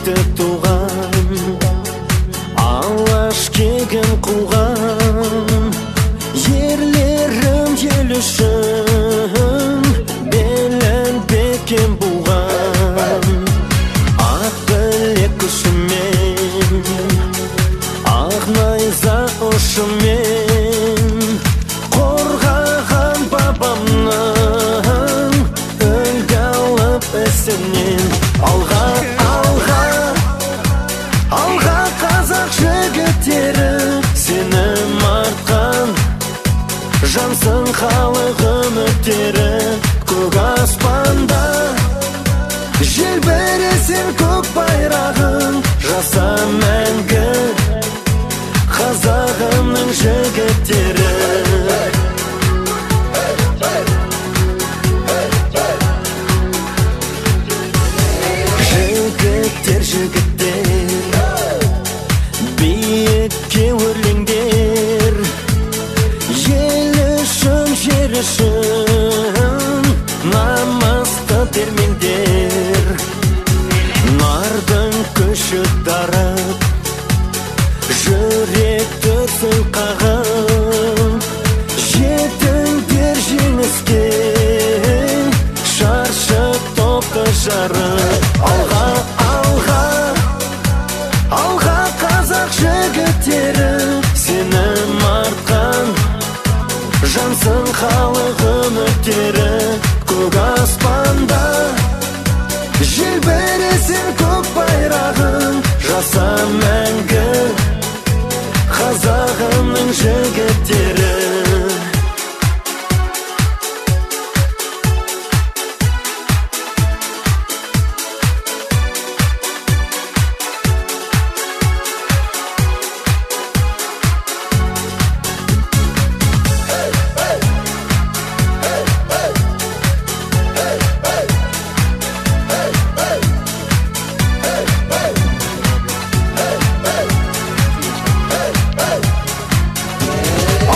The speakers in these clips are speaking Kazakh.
текті туған, Алаш кегін қуған, ерлерім ел үшін белін бекем буған. Ақ білек күшімен, ақ найза ұшымен қорғаған бабамның үлгі алып ісінен. Алға, алға, алға, қазақ жігіттері, сенім артқан жансың халық үміттері. Көк аспанда желбіресен көк байрағың, жаса мәңгі, қазағымның жігіттері. Жігіттер, жігіттер, биікке өрлеңдер, ел үшін, жер үшін намысты термеңдер. Нардың күші дарып, жүрек дүрсіл қағып, жетіңдер жеңіске, шаршы топты жарып. Алға, алға, алға, қазақ жігіттері, сенім артқан жансың халық үміттері. Көк аспанда желбіресен көк байрағың, жаса мәңгі, қазағымның жігіттері.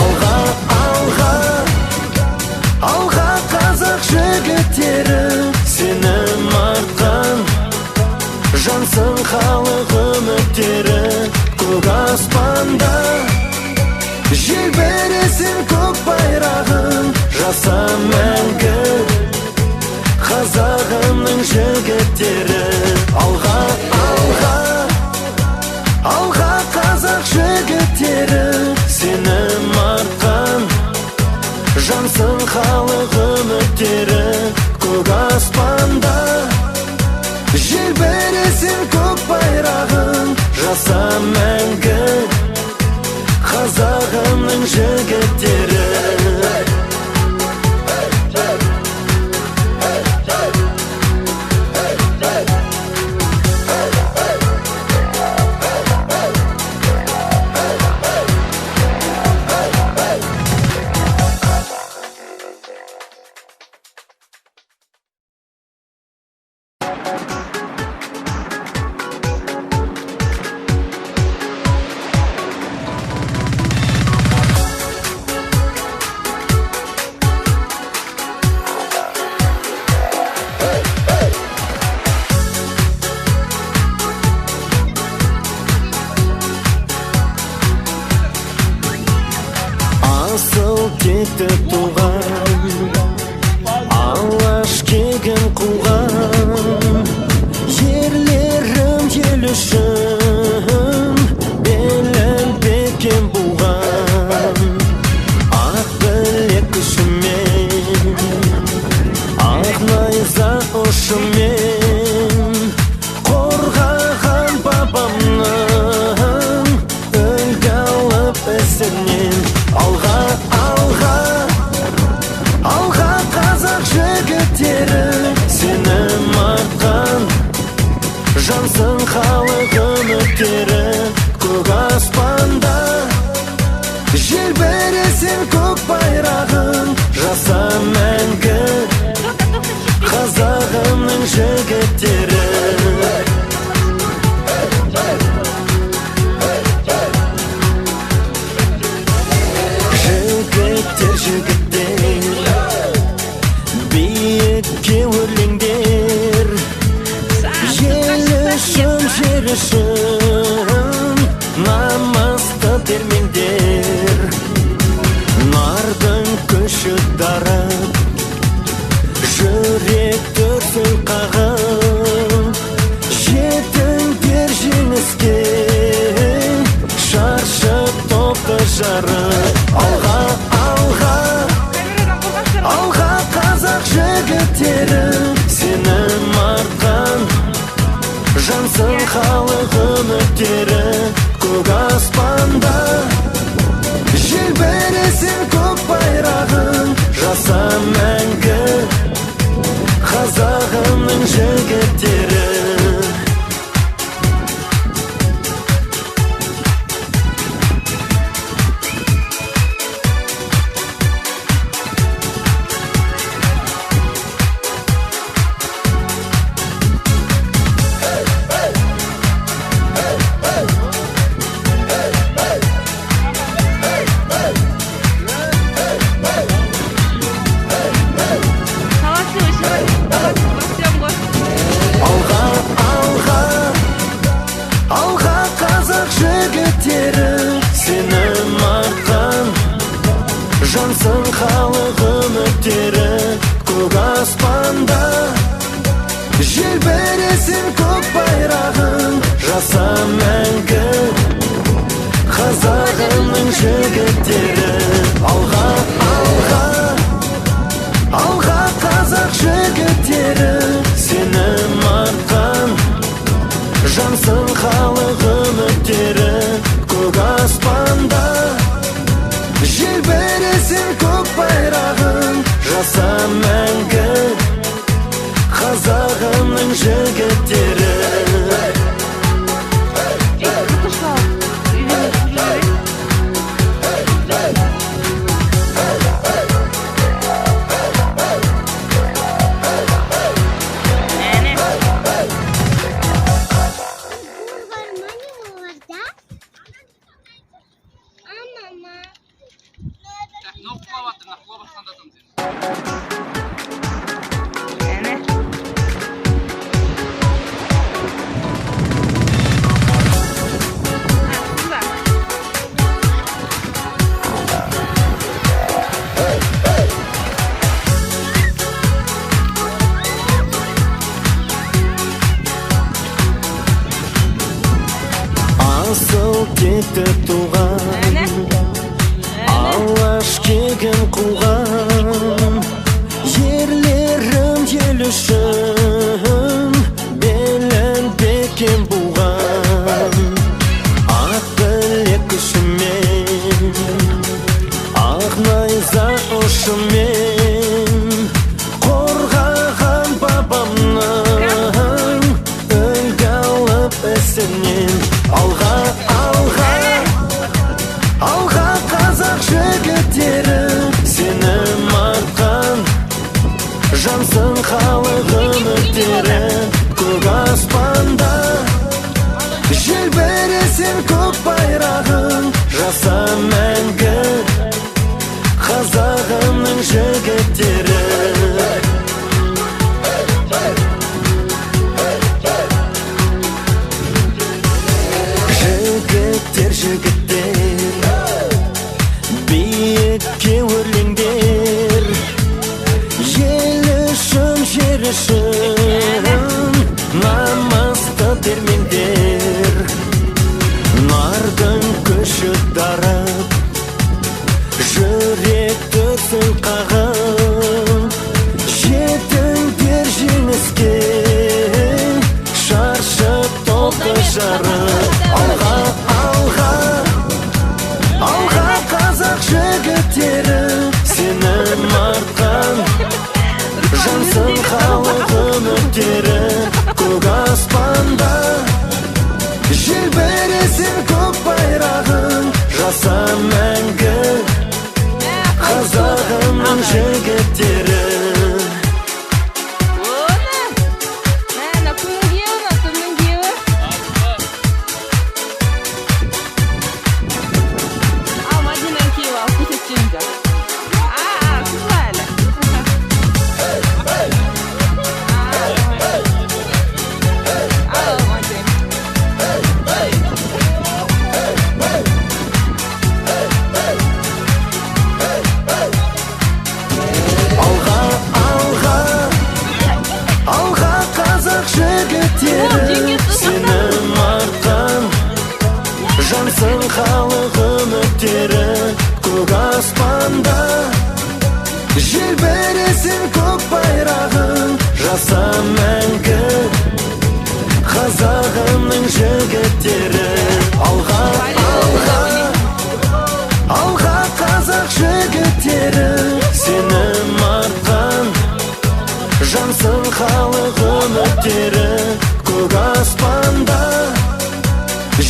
Алға, алға, алға, қазақ жігіттері, сенім артқан жансың халық үміттері. Көк аспанда желбіресен көк байрағың, жаса мәңгі, қазағымның жігіттері. Алға, алға, алға, қазақ жігіттері, сенім артқан жансың халық үміттері. Көк аспанда желбіресен көк байрағың, жаса мәңгі, қазағымның жігіттері. Асыл текті туған, Алаш кегін қуған, ерлерім ел үшін белін бекем буған. Ақ білек күшімен, ақ найза ұшымен қорғаған бабамның үлгі алып ісінен. Алға, алға, алға, қазақ жігіттері, сенім артқан жансың халық үміттері. Көк аспанда желбіресен көк байрағың, жаса мәңгі, қазағымның жігіттері. Жігіттер, жігіттер, биікке өрлеңдер, ел үшін, Алға, алға, Камерадан қорқасыздар ғой. алға, қазақ жігіттері, сенім артқан жансың халық үміттері. Көк аспанда желбіресін көк байрағың, жаса мәңгі, қазағымның жігіттері. Таласы өшіп, таласы бассем ғой. Алға, алға, алға, қазақ жігіттері, сенім артқан жансың халық үміттері. Көк аспанда желбіресін көк байрағың, жаса мәңгі, қазағымның жігіттері. Алға, алға, алға, қазақ жігіттері, сенім артқан жансың халық үміттері. Көк аспанда желбіресін көк байрағың, жаса мәңгі, қазағымның жігіттері. Ей, қытышла. Үйленіп жүре. Әне. Бар ма, не оларда? А мама? Мынау құлап жатыр, мына құлап жатқанды атамыз енді. Әне. А, ба? Асыл текті туған Әне. Алаш кегін қуған ерлерім, ел үшін белін бекем буған, ақ білек күшімен, ақ найза ұшымен қорғаған бабамның үлгі алып ісінен. Алға, алға, алға, қазақ жігіттері, сенім артқан жансың халық үміттері. Көк аспанда желбіресін көк байрағың, жаса мәңгі, қазағымның жігіттері. Жігіттер, жігіттер, биікке өрлеңдер, ел үшін, жер үшін намысты бермеңдер. Нардың күші дарып, жүрек дүрсіл қағып, жетіңдер жеңіске, шаршы топты жарып. Алға, алға, алға, қазақ жігіттері, сенім артқан жансың халық үміттері. Көк аспанда желбіресін көк байрағың, жаса мәңгі, қазағымның жігіттері. Оны. Мә, мына кімнің күйеуі, мына кімнің күйеуі? аспанда желбіресін көк байрағың, жаса мәңгі, қазағымның жігіттері. Алға, алға, алға, қазақ жігіттері, сенім артқан жансың халық үміттері. Көк аспанда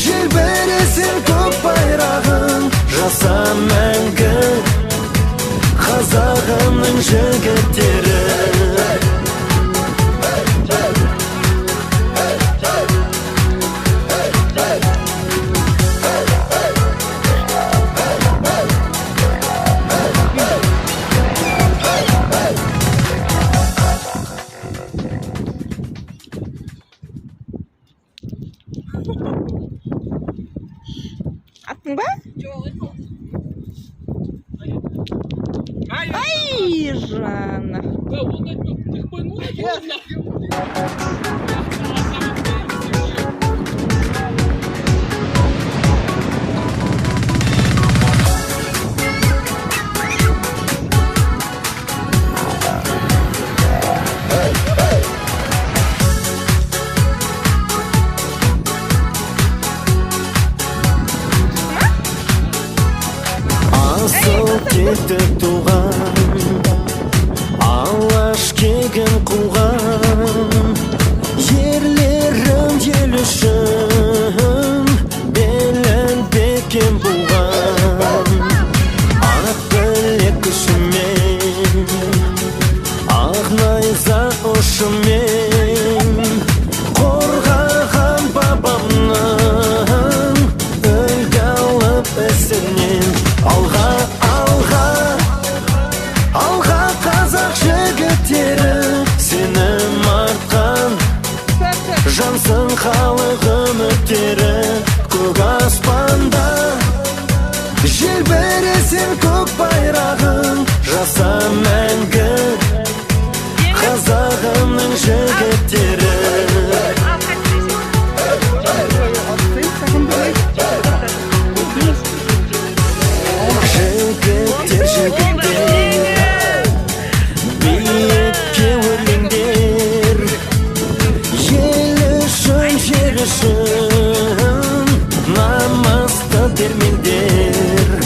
желбіресін көк байрағың, жаса мәңгі, қазағымның жігіттері. Аттың ба? Ай, Жанна. Да, он ты поймал? Асыл текті туған Алаш кегін қуған ерлерім, ел үшін белін бекем буған, ақ білек күшімен, ақ найза ұшымен қорғаған бабамның үлгі алып ісінен. Алға, алға, алға, қазақ жігіттері, сенім артқан жансың халық үміттері. Көк аспанда желбіресін көк байрағың, жаса мәңгі, қазағымның жігіттері. Жігіттер, жігіттер, биікке өрлеңдер, ел үшін, жер үшін намысты термеңдер.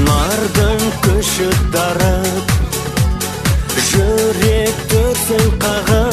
Нардың күші дарып, жүрек дүрсіл қағып.